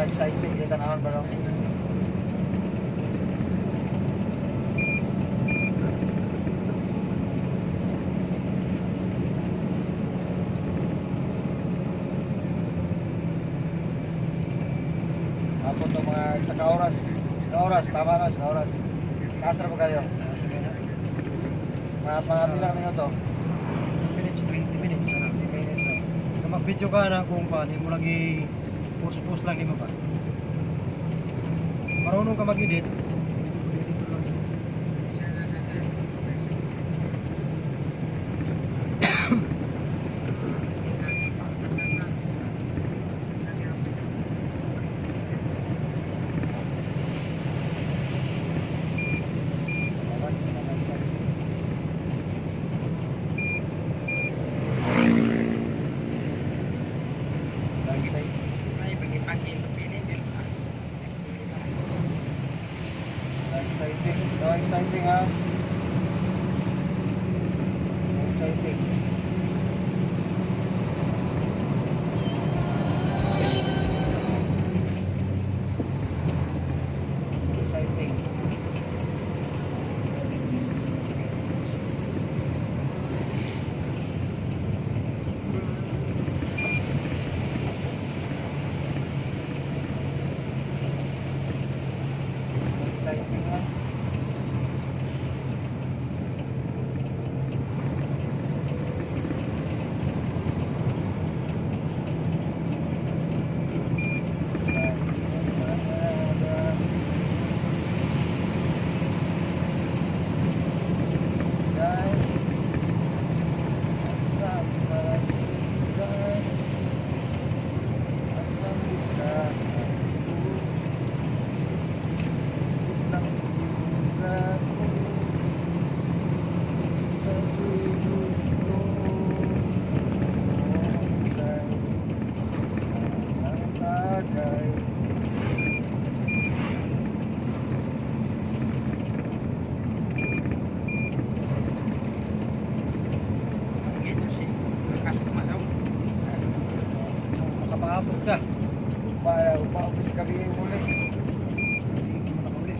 Exciting kita tanawon ba, no? Hapon to mga sa ka oras. Sa ka oras, tama na, sa ka oras. Taas na po kayo. Sige na. Mga pila ka minuto? Minutes, 20 minutes. Ano? 20 minutes, no? Kung mag-video ka na kung paano mo lang i-post-post lang nimo ba. Marunong ka mag-edit. Edit lang. Dapat, mga exciting. Exciting. Ay, pag-ipagin ito pinin. Exciting. No, exciting ha. Exciting. Exciting. Exciting ha. Tagay. Ito si nakasukma daw. Makapaabot ka. Para upa sa gabi muli. Hindi mo nakauli.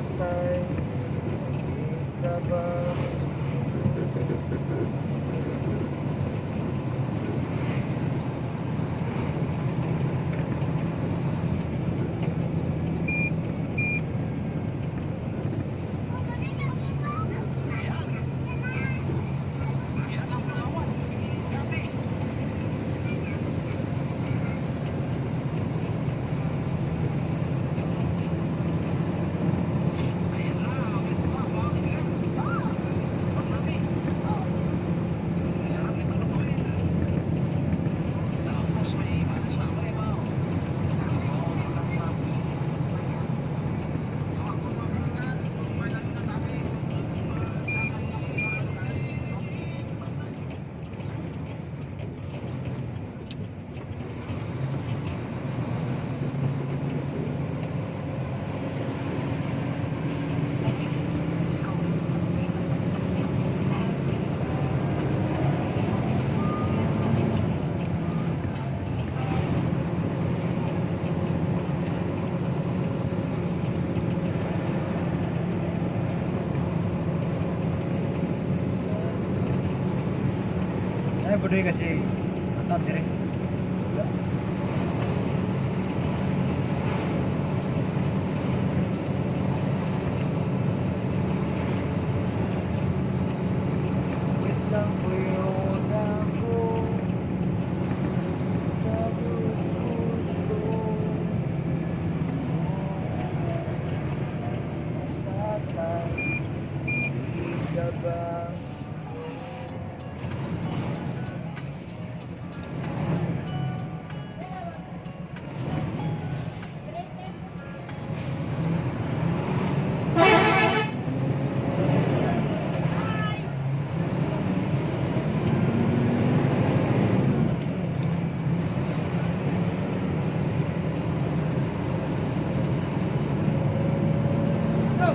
Tatay, di ka ba Ay, budoy kasi atat dire. Wala. Wait lang po yun ako sa gusto. Mas tatay, hindi ka ba Ano?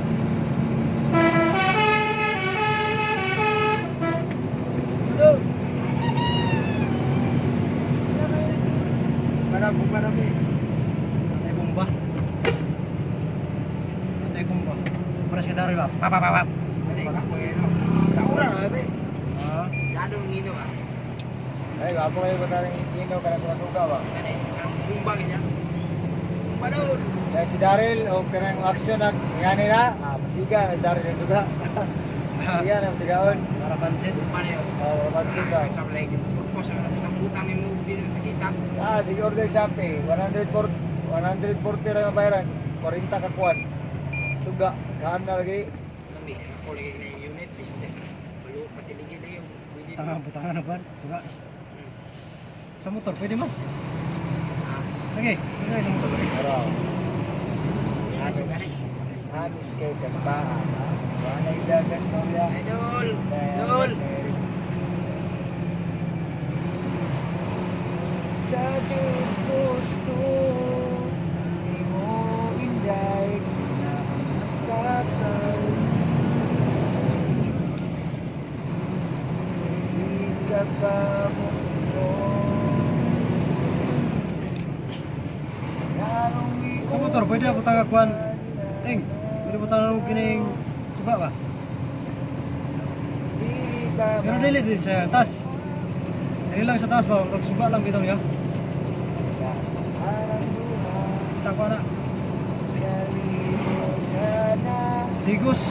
Marami, marami. Atay bomba. Atay bomba. Para sa dari ba? Pa pa pa pa. Ano ka po yun? Kaura na, be. Ah, Ganong hino ah. Ay, gwapo kayo ba tayong ino ka na sumasuga ba? Ano eh, ang bumbang niya. Bumba daw. Dahil si Daryl, o kanang action na ngani na, masiga na si Daryl yung suga. Siga na, masigaon. Para pansin. Bumba na yun. Oh, mapansin ba? Sa balay, purpose na butang-butang ni mo, di na nakita. Sige, order Shopee. 140, 140 ra yung bayaran. 40 ka kuan. Suga, kaan na lagi. Lami, ako lagi na yung unit, business. Malo, patiligin na yung pwede. Tanga, butangan na ba? Suga. Sa motor, pwede mo. Okay, pwede na sa motor. Pero, Aso ka rin. amis kay tagpaa. Wala idagas na uya. Idol! Idol! Sa gusto Di mo inday na mas tatay. Di ka pa mundo. Sa motor, pwede ako tanga kuan. Eng, pwede mo tanong kining suga ba? Di ka Pero dili din sa taas. Dili lang sa taas ba, suga lang bitaw niya. Parang luha Kita ko na. Kalimot ka na. Ligos.